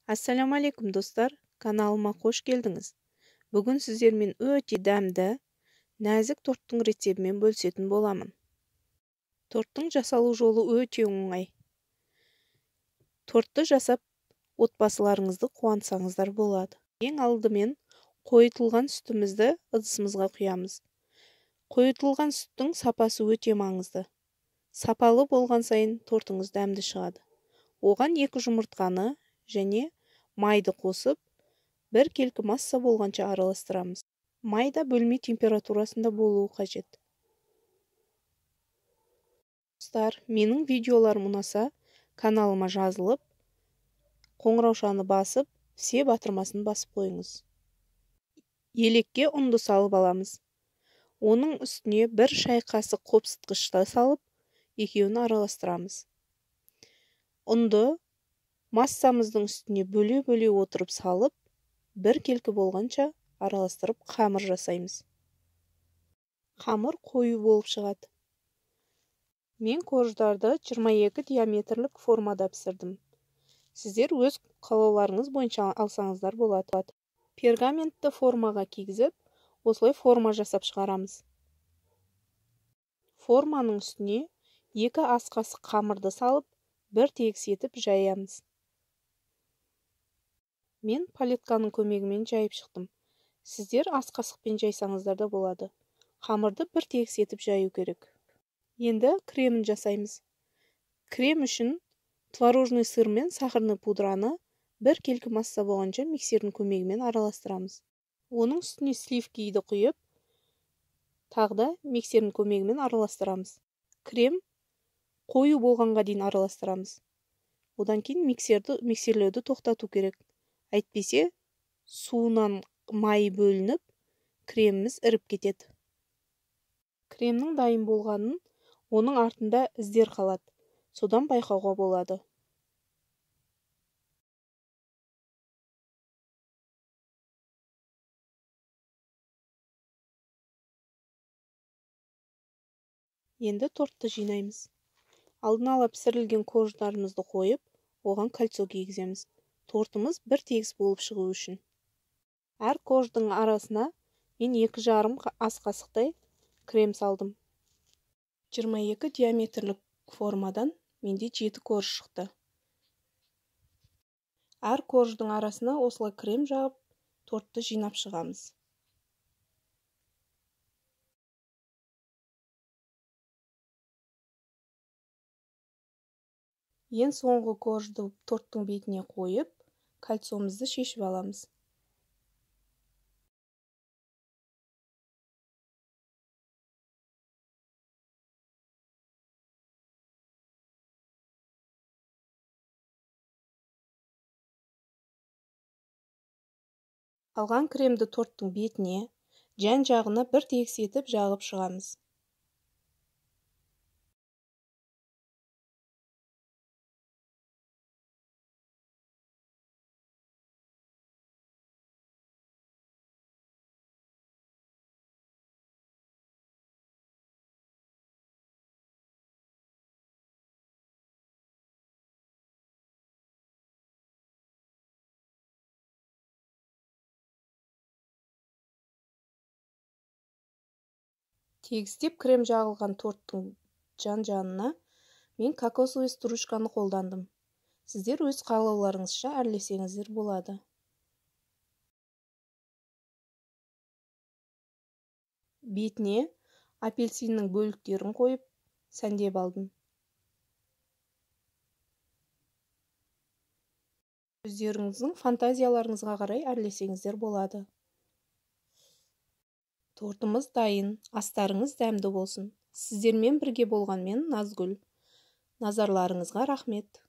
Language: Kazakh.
Ассаляму достар, каналыма қош келдіңіз. Бүгін сіздермен өте дәмді, нәзік торттың рецептімен бөлісетін боламын. Торттың жасалу жолы өте оңай. Тортты жасап, отбасыларыңызды қуантсаңыздар болады. Ең алдымен қойытылған сүтімізді ыдысымызға құямыз. Қойытылған сүттің сапасы өте маңызды. Сапалы болған сайын тортыңыз дәмді шығады. Оған 2 жұмыртқаны және майды қосып, бір келкі масса болғанша араластырамыз. Май да бөлме температурасында болуы қажет. Достар, менің видеоларым ұнаса, каналыма жазылып, қоңыраушаны басып, все батырмасын басып қойыңыз. Елекке ұнды салып аламыз. Оның үстіне 1 шай қасық қопсытқышты салып, екеуін араластырамыз. Ұнды массамыздың үстіне бөле-бөле отырып салып, бір келкі болғанша араластырып қамыр жасаймыз. Қамыр қою болып шығады. Мен корждарды 22 диаметрлік формада пісірдім. Сіздер өз қалауларыңыз бойынша алсаңыздар болады. Пергаментті формаға кигізіп, осылай форма жасап шығарамыз. Форманың үстіне 2 ас қасық қамырды салып, бір тегіс етіп жаямыз. Мен палетканың көмегімен жайып шықтым. Сіздер ас қасықпен жайсаңыздар да болады. Қамырды бір тегіс етіп жаю керек. Енді кремін жасаймыз. Крем үшін творожный сыр мен сахарный пудраны бір келкі масса болғанша миксердің көмегімен араластырамыз. Оның үстіне сливкиді құйып, тағы да миксердің көмегімен араластырамыз. Крем қою болғанға дейін араластырамыз. Одан кейін миксерлеуді тоқтату керек. Әйтпесе, суынан май бөлініп, креміміз іріп кетеді. Кремнің дайын болғанын оның артында іздер қалады. Содан байқауға болады. Енді тортты жинаймыз. Алдын ала пісірілген корждарымызды қойып, оған кольцо кигіземіз. Тортымыз бір тегіс болып шығу үшін. Әр корждың арасына мен 2,5 ас қасықтай крем салдым. 22 диаметрлік формадан менде 7 корж шықты. Әр корждың арасына осылай крем жағып, тортты жинап шығамыз. Ең соңғы коржды торттың бетіне қойып, кольцомызды шешіп аламыз. Қалған кремді торттың бетіне, жан-жағына бір тегіс етіп жағып шығамыз. Тегістеп крем жағылған торттың жан-жағына мен кокосовый стружканы қолдандым. Сіздер өз қалауларыңызша әрлесеңіздер болады. Бетіне апельсиннің бөліктерін қойып, сәндеп алдым. Өздеріңіздің фантазияларыңызға қарай әрлесеңіздер болады. Тортымыз дайын, астарыңыз дәмді болсын. Сіздермен бірге болған мен Назгүл. Назарларыңызға рахмет.